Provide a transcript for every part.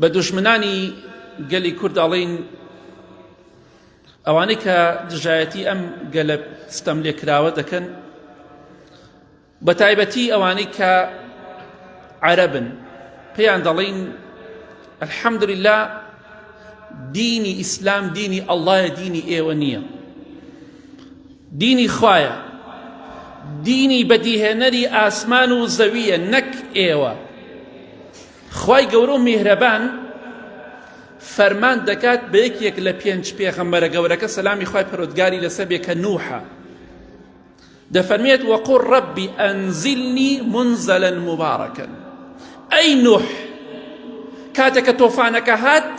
بە دوژمنانی گەلی کورد ئەڵێین ئەوانەی کە دژایەتی ئەم گەلە ستەم لێکراوە دەکەن بە تایبەتی ئەوانەی کە عەرەبن پێیان دەڵێین الحەمدللە دینی ئیسلام دینی ئەڵڵایە دینی ئێوە نییە دینی خوایە دینی بەدیهێنەری ئاسمان و زەویە نەک ئێوە خوای گەورە و میهرەبان فەرمان دەکات بە یەکێک لە پێنج پێغەمبەرە گەورەکە سەلامی خوای پەرۆدگاری لەسەر بێ کە نوحە دەفەرمێت وقل ربی ئەنزلنی منزلا مبارکا ئەی نوح کاتێک کە تۆفانەکە هات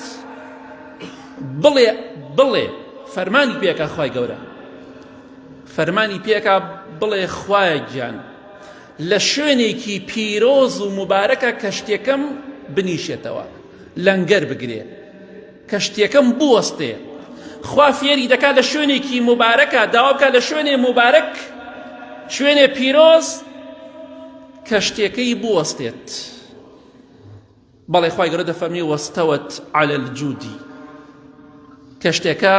بڵێ بڵێ فەرمانی پێکا خوای گەورە فەرمانی پێکا بڵێ خوایە گیان لە شوێنێکی پیرۆز و موبارەکە کەشتیەکەم بنیشێتەوە لەنگەر بگرێ کەشتیەکەم بوەستێ خوا فێری دەکات لە شوێنێکی موبارەکە داوا بکات لە شوێنێ موبارەک شوێنێ پیرۆز کەشتیەکەی بوەستێت بەڵێ خوای گەورە دەفەرمی وەستەوەت علی الجودی کەشتێکە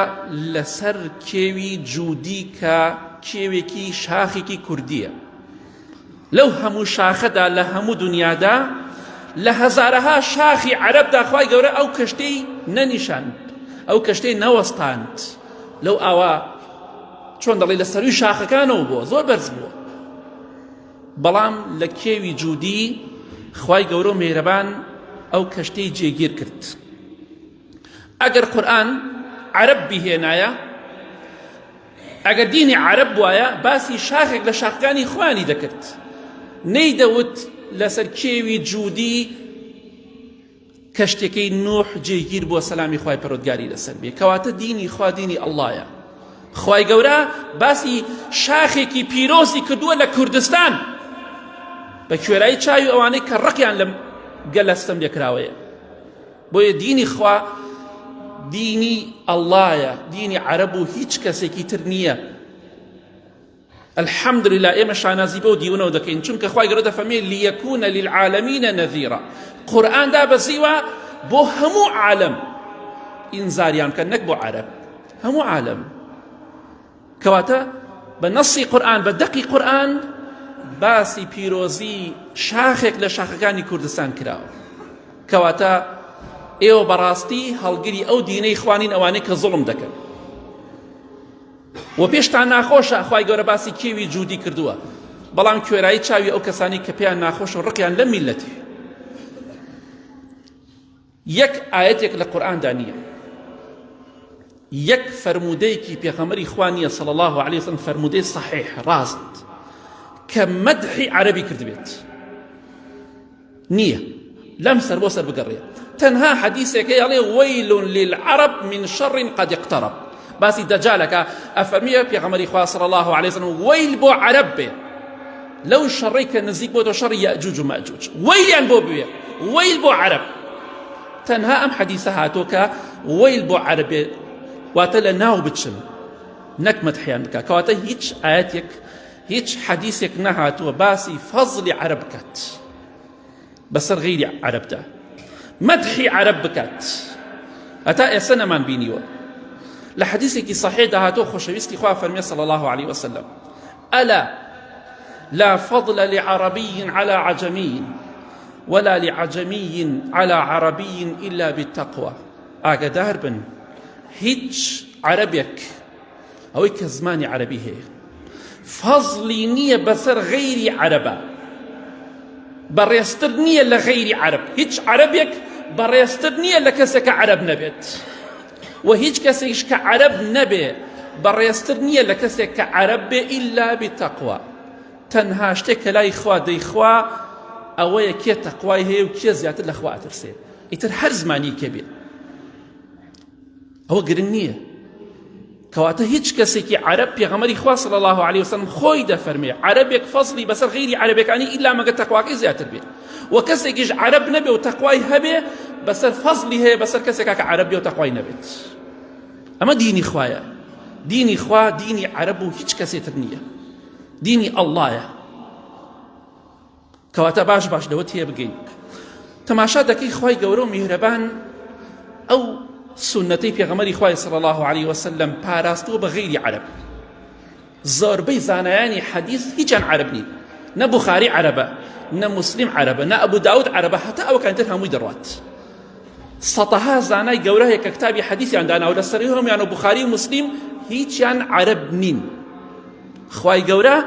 لەسەر کێوی جودی کە کێوێکی شاخێکی کوردیە لەو هەموو شاخەدا لە هەموو دنیادا لە هەزارەها شاخی عەرەبدا خوای گەورە ئەو کەشتەی نەنیشاند ئەو کەشتەی نەوەستاند لەو ئاوا چۆن دەڵێ لە سەروی شاخەکانەوە بووە زۆر بەرز بووە بەڵام لە کێوی جودی خوای گەورە و میهرەبان ئەو کەشتەی جێگیر کرد ئەگەر قورئان عەرەب بیهێنایە ئەگەر دینی عەرەب بوایە باسی شاخێک لە شاخەکانی خۆیانی دەکرد نەیدەوت لەسەر کێوی جودی کەشتیەکەی نوح جێگیر بووە سەلامی خوای پەرۆدگاری لەسەر بێ کەواتە دینی خوا دینی ئەڵڵایە خوای گەورە باسی شاخێکی پیرۆزی کردووە لە کوردستان بە کوێرایی چاوی ئەوانەی کە ڕقیان لەم گەلە ستەم لێکراوەیە بۆیە دینی خوا دینی ئەڵڵایە دینی عەرەب و هیچ کەسێکی تر نییە الحمدللە ئێمە شانازی بەو دیونەوە دەکەین چونکە خوای گەورە دەفەرمێ لیەکونە للعالمین نەذیرا قورئان دابەزیوە بۆ هەموو عالەم ئینزاریان بکەن نەک بۆ عەرەب هەموو عالەم کەواتە بە نەسی قورئان بە دەقی قورئان باسی پیرۆزی شاخێک لە شاخەکانی کوردستان کراوە کەواتە ئێوە بەڕاستی هەڵگری ئەو دینەی خوانین ئەوانەی کە زوڵم دەکەن وە پێشتان ناخۆشە خوای گەورە باسی کێوی جودی کردووە بەڵام کوێرایی چاوی ئەو کەسانی کە پێیان ناخۆش و ڕقیان لەم میلەتی یەک ئاەتێک لە قورئاندا نییە یەک فەرموودەیەکی پێغەمبەری خوا نییە صلی الله علیه وسلم فەرموودەی صحیح ڕاست کە مەدحی عەرەبی کردبێت نییە لەم سەر بۆ سەر بگەڕێ تەنها حەدیسێکەی ئەڵێ وەیل للعرب من شر قد اقترب باسی دەجالەکە ئەفەرمیە پێغەمبەری خوا صلی الله علیه وسلم وەیل بۆ عەرەب بێ لەو شەڕەی کە نزیک بۆتەوە شەڕی یەئجوج و مەئجوج وەیلیان بۆ بوێ وەیل بۆ عەرەب تەنها ئەم حەدیسە هاتۆ کە وەیل بۆ عەرەب بێ واتە لە ناو بچن نەک مەدحیان بکە کەواتە هیچ ئاەتێک هیچ حەدیسێک نەهاتووە باسی فەزلی عەرەب بکات بەسەر غەیری عەرەبدا مەدحی عەرەب بکات هەتا ئێستا نەمان بینیوە لە حەدیسێکی صحیحدا هاتووە خۆشەویستی خوا فەرمی صلی الله علیه وسلم ئەلا لا فضل لعربي على عجمي ولا لعجمي على عربي إلا بالتقوى ئاگادار بن هیچ عەرەبێک ئەوەی کە زمانی عەرەبی هەیە فەزلی نییە بەسەر غەیری عەرەبە بەڕێزتر نییە لە غەیری عەرەب هیچ عەرەبێک بەڕێزتر نییە لە کەسێک کە عەرەب نەبێت و هیچ کەسێکیش کە عەرەب نەبێ بەڕێزتر نییە لە کەسێک کە عەرەب بێ ئیلا بتەقوا تەنها شتێک کە لای خوا دەیخوا ئەوەیە کێ تەقوای هەیە و کێ زیاتر لە خوا ئەترسێ ئیتر هەر زمانی کێ بێ ئەوە گرنگ نییە کەواتە هیچ کەسێکی عەرەب پێغەمبەری خوا صلی الله علیه وسلم خۆی دەفەرمێ عەرەبێک فەزلی بەسەر غیری عەرەبەکانی ئیلا مەگە تەقواکەی زیاتر بێ و کەسێکیش عەرەب نەبێ و تەقوای هەبێ بەسەر فەزلی هەیە بەسەر کەسێکا کە عەرەب بێ و تەقوای نەبێت ئەمە دینی خوایە دینی خوا دینی عەرەب و هیچ کەسێتر نییە دینی ئەڵڵایە کەواتە باش باش لەوە تێبگەین. تەماشا دەکەی خوای گەورە و میهرەبان ئەو سوننەتەی پێغەمبەری خوای صلی الله علیه وسلم پاراستووە بە غەیری عەرەب. زۆربەی زانایانی حەدیث هیچیان عەرەب نین، نە بوخاری عەرەبە، نە موسلیم عەرەبە، نە ئەبو داود عەرەبە، هەتا ئەوەکانی تر هەمووی دەڕوات. سەتەها زانای گەورە هەیە کە کتابی حەدیثیان داناوە لە سەروی هەموویان و بوخاری و موسلیم هیچیان عەرەب نین. خوای گەورە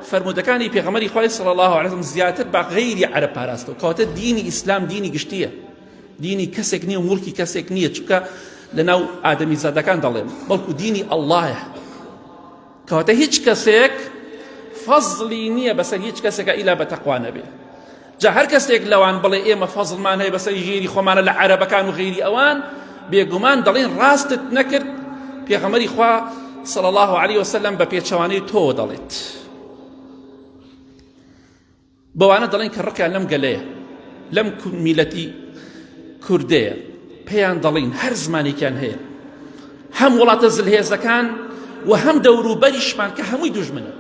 فەرموودەکانی پێغەمبەری خوای صلی الله علیه وسلم زیاتر بە غەیری عەرەب پاراستەوە. کەواتە دینی ئیسلام دینی گشتیە، دینی کەسێک نییە و موڵکی کەسێک نییە، چونکە لەناو ئادەمیزادەکان دەڵێم، بەڵکو دینی ئەڵڵایە. کەواتە هیچ کەسێک فەزڵی نییە بەسەر هیچ کەسێکە ئیلا بە تەقوا نەبێ. جا هەر کەسێک لەوان بڵێ ئێمە فەزڵمان هەیە بەسەر غیری خۆمانە لە عەرەبەکان و غیری ئەوان، بێگومان دەڵێن ڕاستت نەکرد، پێغەمبەری خوا صلی الله علیه وسلم بە پێچەوانەی تۆوە دەڵێت. بەوانە دەڵێن کە ڕقیان لەم گەلەیە، لەم میلەتی کوردەیە، پێیان دەڵێن هەر زمانێکیان هەیە، هەم وڵاتە زلهێزەکان و هەم دەوروبەریشمان کە هەمووی دوژمنە،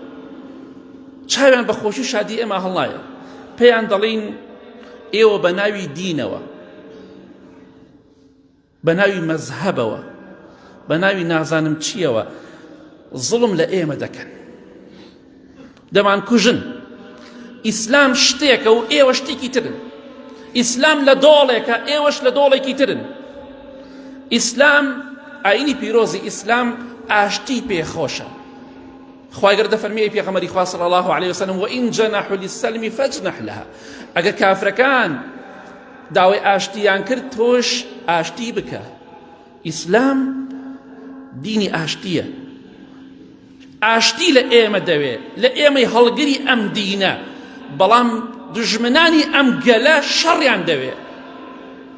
چاویان بە خۆشی و شادی ئێمە هەڵنایە، پێیان دەڵێن ئێوە بە ناوی دینەوە، بە ناوی مەزهەبەوە، بە ناوی نازانم چییەوە زوڵم لە ئێمە دەکەن، دەمانکوژن. ئیسلام شتێکە و ئێوە شتێکی ترن. ئیسلام لە دۆڵێکە، ئێوەش لە دۆڵێکی ترن. ئیسلام، ئاینی پیرۆزی ئیسلام ئاشتی پێخۆشە. خوای گەورە دەفەرمێ ئەی پێغەمبەری خوا صلی الله علیه وسلم وان جنحوا للسلم فاجنح لها، ئەگەر کافرەکان داوای ئاشتیان کرد تۆش ئاشتی بکە. ئیسلام دینی ئاشتیە، ئاشتی لە ئێمە دەوێ، لە ئێمەی هەڵگری ئەم دینە، بەڵام دژمنانی ئەم گەلە شەڕیان دەوێ.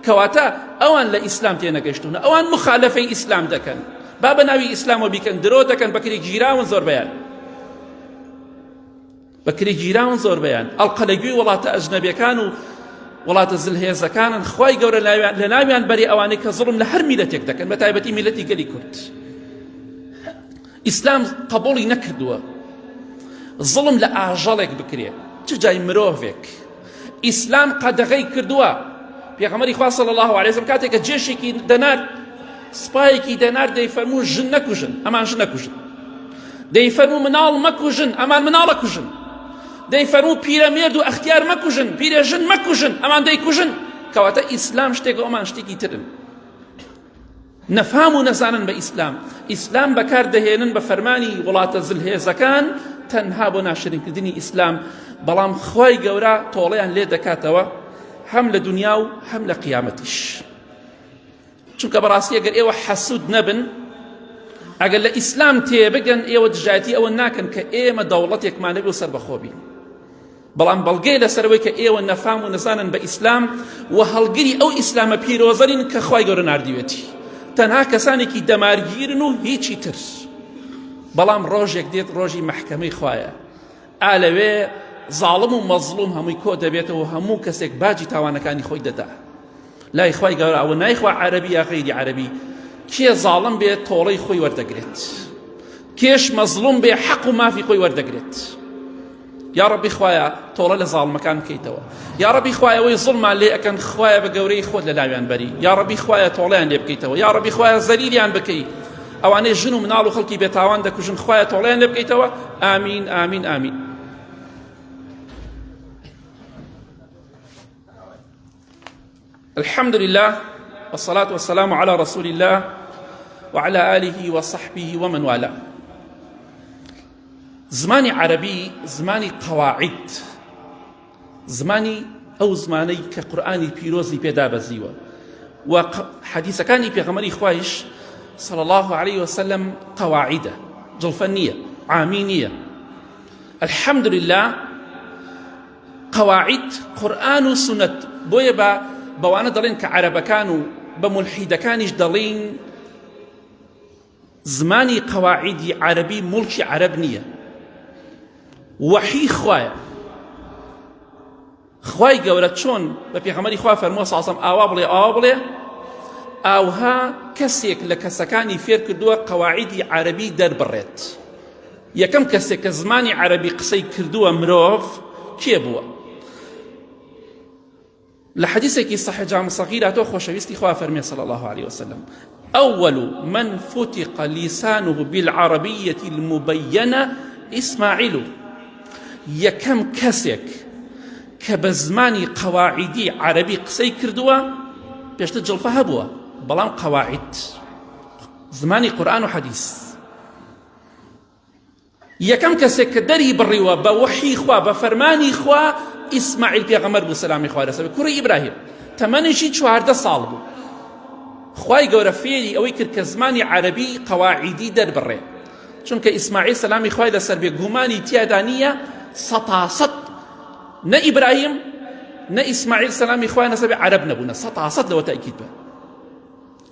کەواتە ئەوان لە ئیسلام تێنەگەشتون، ئەوان مخالفەی ئیسلام دەکەن، با بە ناوی ئیسلامەوە بیکەن، درۆ دەکەن، بەکرێ گیراون زۆربەیان، بەکرێ گیراون زۆربەیان، ئەڵقە لە گوێی وڵاتە ئەجنەبیەکان و وڵاتە زلهێزەکانن. خوای گەورە لە ناویان بەری ئەوانەی کە زوڵم لە هەر میلەتێک دەکەن، بە تایبەتی میلەتی گەلی کورد. ئیسلام قبوڵی نەکردووە زوڵم لە ئاژەڵێک بکرێ، چ جای مرۆڤێک. ئیسلام قەدەغەی کردووە. پێغەمبەری خوا صلی الله علیه وسلم کاتێک کە جێشێکی دەنارد، سپایەکی دەنارد، دەیفەرموو ژن نەکوژن، ئەمان ژن نەکوژن. دەیفەرموو مناڵ مەکوژن، ئەمان مناڵە کوژن. دەیفەرموو پیرەمێرد و ئەختیار مەکوژن، پیرێژن مەکوژن، ئەمان دەیکوژن. کەواتە ئیسلام شتێکە، ئەمان شتێکی ترن. نەفام و نەزانن بە ئیسلام. ئیسلام بەکار دەهێنن بە فەرمانی وڵاتە زلهێزەکان تەنها بۆ ناشرینکردنی ئیسلام، بەڵام خوای گەورە تۆڵەیان لێ دەکاتەوە هەم لە دنیا و هەم لە قیامەتیش. چونکە بەڕاستی ئەگەر ئێوە حەسود نەبن، ئەگەر لە ئیسلام تێبگەن، ئێوە دژایەتی ئەوە ناکەن کە ئێمە دەوڵەتێکمان هەبێ و سەربەخۆ بین. بەڵام بەڵگەیە لەسەر ئەوەی کە ئێوە نەفام و نەزانن بە ئیسلام و هەڵگری ئەو ئیسلامە پیرۆزە نین کە خوای گەورە ناردیوێتی، تەنها کەسانێکی دەمارگیرن و هیچی تر. بەڵام ڕۆژێک دێت ڕۆژی مەحکەمەی خوایە، ئا لەوێ زاڵم و مەزڵوم هەمووی کۆ دەبێتەوە، هەموو کەسێک باجی تاوانەکانی خۆی دەدا لای خوای گەورە. ئەوە نایخوا عەرەبی یا غەیری عەرەبی، کێ زاڵم بێت تۆڵەی خۆی وەردەگرێت، کێش مەزڵوم بێ حەق و مافی خۆی وەردەگرێت. یا ڕەبی خوایە تۆڵە لە زاڵمەکان بکەیتەوە، یا ڕەبی خوایە ئەوەی زوڵمان لێ ئەکەن خوایە بە گەورەی خۆت لە لاویان بەری، یا ڕەبی خوایە تۆڵەیان لێ بکەیتەوە، یا ڕەبی خوایە زەلیلیان بکەی، ئەوانەی ژن و مناڵ و خەڵکی بێتاوان دەکوژن خوایە تۆڵەیان لێ بکەیتەوە. ئامین ئامین ئامین. الحمد لله والصلاة والسلام على رسول الله وعلى آله وصحبه ومن والاه. زمانی عەرەبی زمانی قەواعید، زمانی ئەو زمانەی کە قورئانی پیرۆزی پێدا بەزیوە و حەدیسەکانی پێغەمبەری خوایش صلی الله علیه وسلم قەواعیدە، جڵفە نییە، عامی نییە. الحمدلله قەواعید قورئان و سوننەت، بۆیە بە بەوانە دەڵێن کە عەرەبەکان و بە مولحیدەکانیش دەڵێن زمانی قەواعیدی عەرەبی موڵکی عەرەب نییە، وەحی خوایە. خوای گەورە چۆن بە پێغەمبەری خوا فەرمووە ساسەم ئاوا بڵێ ئاوا بڵێ، ئاوها کەسێک لە کەسەکانی فێر کردووە قەواعیدی عەرەبی دەربڕێت. یەکەم کەسێک کە زمانی عەرەبی قسەی کردووە مرۆڤ کێ بووە؟ لە حەدیثێکی صحیح جامع صغیر هاتووە خۆشەویستی خوا فەرمێ صلی الله علیه وسلم أول من فتق لسانه بالعربية المبينة إسماعيل یەکەم کەسێک کە بە زمانی قەواعیدی عەرەبی قسەی کردووە پێشتر جڵفە هەبووە بەڵام قەواعید زمانی قورئان و حەدیث یەکەم کەسێک کە دەری بڕیوە بە وەحی خوا بە فەرمانی خوا ئیسماعیل پێغەمبەر بوو سەلامی خوا لەسەر کوڕی ئیبراهیم تەمەنیشی 14 ساڵ بوو خوای گەورە فێری ئەوەی کرد کە زمانی عەرەبی قەواعیدی دەربڕێ چونکە ئیسماعیل سەلامی خوای لەسەر بێ گومانی تیادا نییە سەتاسەد نە ئیبراهیم نە ئیسماعیل سەلامی خوای لەسەر بێ عەرەب نەبوونە سەتاسەد لەوە تەئکید بە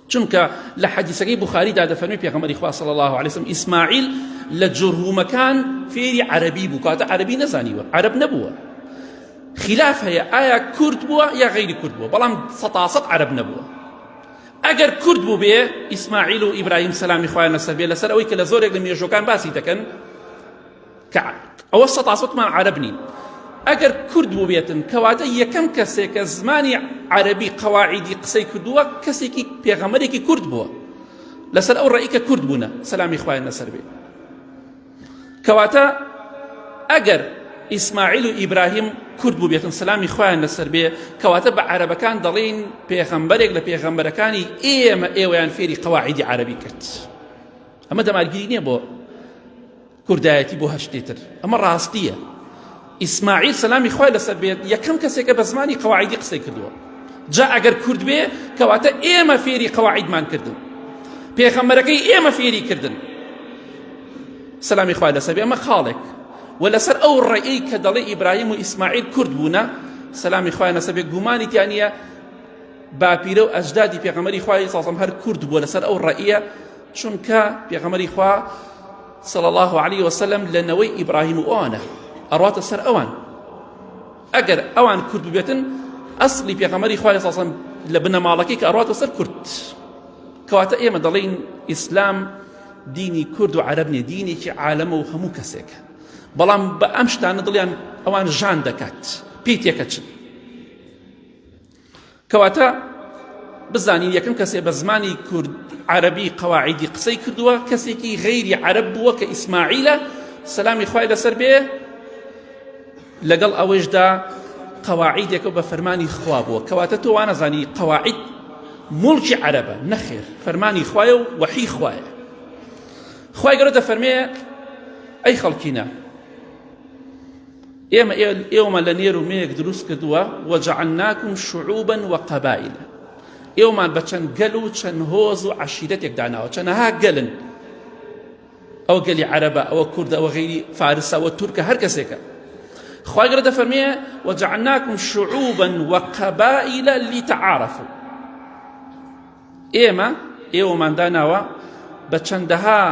چونکە لە حەدیسەکەی بوخاریدا دەفەرمی پێغەمبەری خوا صلی الله علیه وسلم ئیسماعیل لە جورهومەکان فێری عەرەبی بوو کاتە عەرەبی نەزانیوە عەرەب نەبووە خلاف هەیە ئایا کورد بووە یا غەیری کورد بووە بەڵام سەتاسەد عەرەب نەبووە ئەگەر کورد بوو بێ ئیسماعیل و ئیبراهیم سەلامی خوایان لەسەر بێ لەسەر ئەوەی کە لە زۆرێک لە مێژوەکان باسی دەکەن کە ئەوە سەتاسەتمان عەرەب نین ئەگەر کورد بووبێتن کەواتە یەکەم کەسێک کە زمانی عەرەبی قەواعیدی قسەی کردووە کەسێکی پێغەمەرێکی کورد بووە لەسەر ئەو ڕێی کە کورد بوونە سەلامی خوایان لەسەر بێ کەواتە ئەگەر ئیسماعیل و ئیبراهیم کورد بووبێتن سەلامی خوایان لەسەر بێ کەواتە بە عەرەبەکان دەڵێین پێغەمبەرێک لە پێغەمبەرەکانی ئێمە ئێوەیان فێری قەواعیدی عەرەبی کرد ئەمە دەمارگیری نییە بۆ کوردایەتی بۆ هەر شتێ تر ئەمە ڕاستیە ئیسماعیل سەلامی خوای لەسەر بێت یەکەم کەسێکە بە زمانی قەواعیدی قسەی کردووە جا ئەگەر کورد بێ کەواتە ئێمە فێری قەواعیدمان کردن پێغەمبەرەکەی ئێمە فێری کردن سەلامی خوای لەسەر بێ ئەمە خاڵێک و لەسەر ئەو ڕێی کە دەڵێ ئیبراهیم و ئیسماعیل کورد بوونە سەلامی خوای لەسەر بێ گومانی تیا نییە باپیرە و ئەجدادی پێغەمبەری خوای سازم هەر کورد بووە لەسەر ئەو ڕێیە چونکە پێغەمبەری خوا صلی الله علیه وسلم لە نەوەی ئیبراهیم و ئەوانە ئەڕاتە سەر ئەوان ئەگەر ئەوان کورد ببێتن ئەسڵی پێغەمبەری خوای صلی لە بنەماڵەکەی کە ئەڕاتە سەر کورد کەواتە ئێمە دەڵێین ئیسلام دینی کورد و عەرەب نیە دینێکی عالەمە و هەموو کەسێکە بەڵام بە ئەم شتانە دڵیان ئەوان ژان دەکات پێی تێکەچن کەواتە بزانین یەکەم کەسێ بە زمانی کورد عەرەبی قەواعیدی قسەی کردووە کەسێکی غەیری عەرەب بووە کە ئیسماعیلە سەلامی خوای لەسەر بێ لەگەڵ ئەوەشدا قەواعیدێکە بە فەرمانی خوا بووە کەواتە تۆ وانەزانی قەواعید موڵکی عەرەبە نەخێر فەرمانی خوایە و وەحی خوایە خوای گەورە دەفەرمێ ئەی خەڵکینە ئێمە ئێوەمان لە نێر و مێیەک دروست کردووە وجعلناکم شعوبا وقبائل ئێوەمان بە چەند گەل و چەند هۆز و عەشیرەتێک داناوە چەنەها گەلن ئەوە گەلی عەرەبە ئەوە کوردە ئەوە غەیری فارسە ئەوە تورکە هەر کەسێکە خوای گەورە دەفەرمێ وجعلناکم شعوبا وقبائل لتعارفوا ئێمە ئێوەمان داناوە بە چەندەها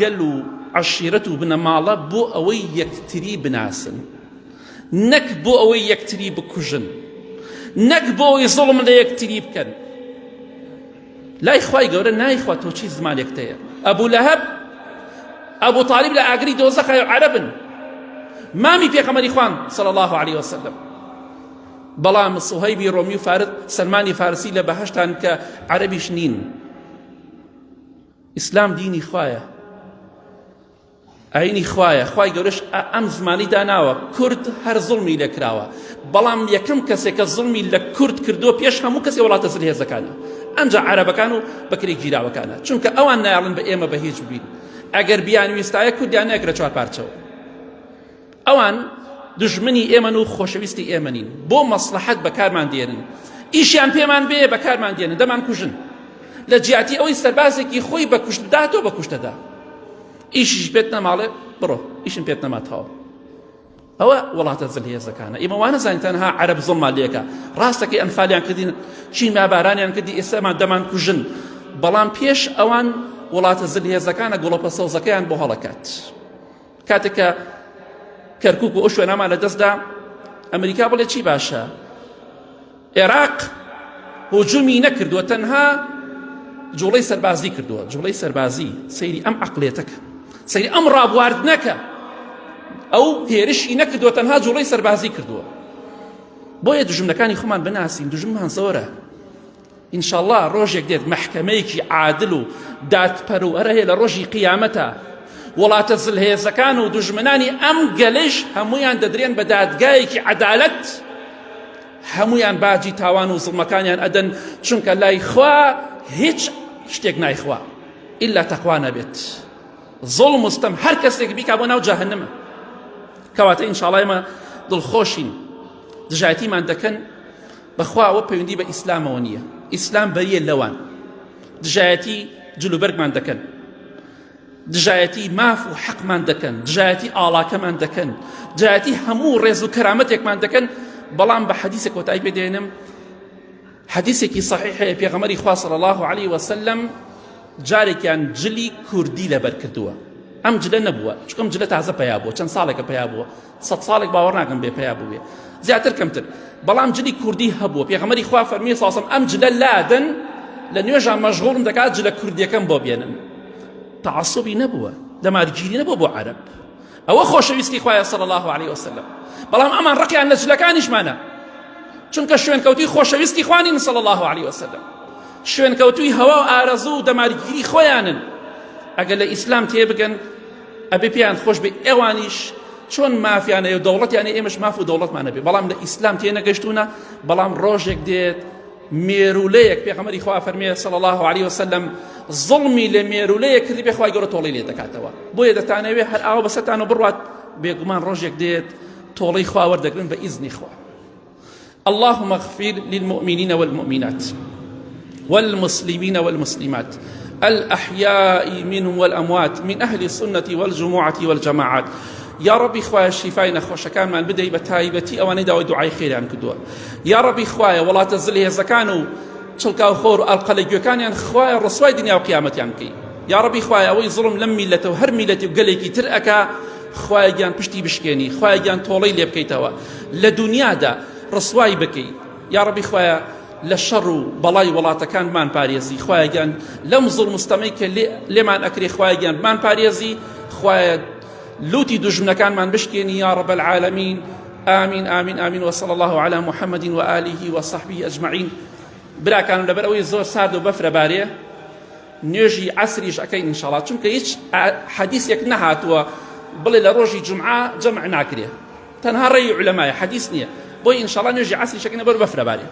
گەل و عەشیرەت و بنەماڵە بۆ ئەوەی یەکتری بناسن نەک بۆ ئەوەی یەکتری بکوژن نەک بۆ ئەوەی زوڵم لە یەکتری بکەن لای خوای گەورە نایخوا تۆ چی زمانێکت هەیە ئەبوو لەهەب ئەبوو تالیب لە ئاگری دۆزەخە عەرەبن مامی پێغەمبەری خوان صلی الله علیه وسلم بەڵام سوهەیبی ڕۆمی و فارس سەلمانی فارسی لە بەهەشتان کە عەرەبیش نین ئیسلام دینی خوایە ئاینی خوایە خوای گەورەش ئەم زمانی داناوە کورد هەر زوڵمی لێکراوە بەڵام یەکەم کەسێک کە زوڵمی لە کورد کردووە پێش هەموو کەسی وڵاتە زلهێزەکانە ئەنجا عەرەبەکان و بەکرێ گیراوەکانە چونکە ئەوان نایڵن بە ئێمە بە هیچ ببین ئەگەر بیانویستایە کوردیان نەکرە چوار پارچەوە ئەوان دوژمنی ئێمەن و خۆشەویستی ئێمە نین بۆ مەسڵەحەت بەکارمان دێنن ئیشیان پێمان بێ بەکارمان دێنن دەمان کوژن لە جیاتی ئەوەی سەربازێکی خۆی بە کوشت بدات تۆ بە کوشتەدا ئیشیش پێت نەماڵێ بڕۆ ئیشم پێت نەما تەواو ئەوە وڵاتە زلهێزەکانە ئێمە وانە زانین تەنها عەرەب زوڵمان لێکە ڕاستەکەی ئەنفالیان کردین کیمیابارانیان کردی ئێستامان دەمان کوژن بەڵام پێش ئەوان وڵاتە زلهێزەکانە گوڵۆپە سەوزەکەیان بۆ هەڵەکات کاتێک کە کەرکک و ئەو شوێنامان لەدەستدا ئەمریکا بڵێ چی باشە عێراق هجومی نەکردووە تەنها جوڵەی سەربازی کردووە جوڵەی سەربازی سەیری ئەم عقلێتەکە سەیری ئەم ڕابواردنەکە ئەو هێرشی نەکردووە تەنها جوڵەی سەربازی کردووە. بۆیە دوژمنەکانی خۆمان بناسین دوژمنمان زۆرە ئینشاءاللە ڕۆژێک دێت مەحکەمەیەکی عادل و دادپەروەرە هەیە لە ڕۆژی قیامەتە وڵاتە زلهێزەکان و دوژمنانی ئەم گەلەش هەمویان دەدرێن بە دادگایەکی عەدالەت هەمویان باجی تاوان و زڵمەکانیان ئەدەن چونکە لای خوا هیچ شتێک نایخوا ئللا تەقوا نەبێت زوڵم و ستەم هەر کەسێک بیکا بۆ ناو جەهەنمە کەواتە ئینشاڵا ئێمە دڵخۆشین دژایەتیمان دەکەن بەخوا ئەوە پەیوەندی بە ئیسلامەوە نییە ئیسلام بەریە لەوان دژایەتی جلوبەرگمان دەکەن دژایەتی ماف و حەقمان دەکەن دژایەتی ئاڵاکەمان دەکەن دژایەتی هەموو ڕێز و کەرامەتێکمان دەکەن بەڵام بە حەدیسە کۆتایی پێ دێنم حەدیسێکی صحیح هەیە پێغەمبەری خوا صلی الله علیه وسلم جارێکیان جلی کوردی لەبەر کردووە ئەم جلە نەبووە چونکە ئەم جلە تازە پەیا بووە چەند ساڵێکە پەیا بووە سە ساڵێک باوەڕ ناکەم بێ پەیا بووێ زیاتر کەمتر بەڵام جلی کوردی هەبووە پێغەمبەری خوا فەرمی ساسم ئەم جلە لادەن لە نوێژا مەشغوڵم دەکات جلە کوردیەکەم بۆ بێنن تعصبی نەبووە دەمارگیری نەبووە بۆ عەرەب ئەوە خۆشەویستی خوایە صلی الله علیه وسلم بەڵام ئەمان ڕقیان لە جلەکانیشمانە چونکە شوێنکەوتوی خۆشەویستی خوانین صلی الله علیه وسلم شوێنکەوتوی هەوا و ئارەزوو و دەمارگیری خۆیانن ئەگەر لە ئیسلام تێبگەن ئەبێ پێیان خۆش بێ ئەوانیش چۆن مافیانە و دەوڵەتیانە ئێمەش ماف و دەوڵەتمانە بێ بەڵام لە ئیسلام تێنەگەشتونە بەڵام ڕۆژێک دێت مێرولەیەک پێغەمبەری خوا فەرمێ صلی الله علیه وسلم زوڵمی لە مێرولەیەک کردی بێ خوای گەورە تۆڵەی لێ دەکاتەوە بۆیە دەتانەوێ هەر ئاوە بەسەرتان و بڕوات بێگومان ڕۆژێک دێت تۆڵەی خوا وەردەگرن بە ئیزنی خوا اللهم اغفر للمؤمنين والمؤمنات والمسلمين والمسلمات الأحياء منهم والأموات من أهل السنة والجموعة والجماعات یاڕەبی خوایە شیفای نەخۆشەکانمان بدەی بە تایبەتی ئەوانەی داوای دوعای خێریان کردووە یاڕەبی خوایە وڵاتە زلهێزەکان و چڵکاو خۆر و ئەڵقە لە گوێکانیان خوایە ڕسوای دنیا و قیامەتیان بکەی یاڕەبی خوایە ئەوەی زوڵم لەم میلەتە و هەر میلەتی و گەلێکی تر ئەکا خوایە گیان پشتی بشکێنی خوایە گیان تۆڵەی لێ بکەیتەوە لە دنیادا ڕسوای بکەی یاڕەبی خوایە لە شەڕ و بەڵای وڵاتەکان بمان پارێزی خوایە گیان لەم زوڵم و ستەمەی کە لێمان ئەکرێ خوایە گیان بمان پارێزی خوایە لوتی دوژمنەکانمان بشکێنی یا رب العالمین آمین آمین آمین وصلی الله علی محمد و آله و صحبه اجمعین براکانم لەبەر ئەوەی زۆر سارد و بەفرە بارێ نوێژی عەسریش ئەکەین ئینشاڵا چونکە هیچ حەدیسێک نەهاتووە بڵێ لە ڕۆژی جمعە جەمع ناکرێ تەنها ڕێی علەمایە حەدیث نییە بۆی ئینشاڵا نوێژی عەسریش ئەکەین لەبەر بەفرە بارێ.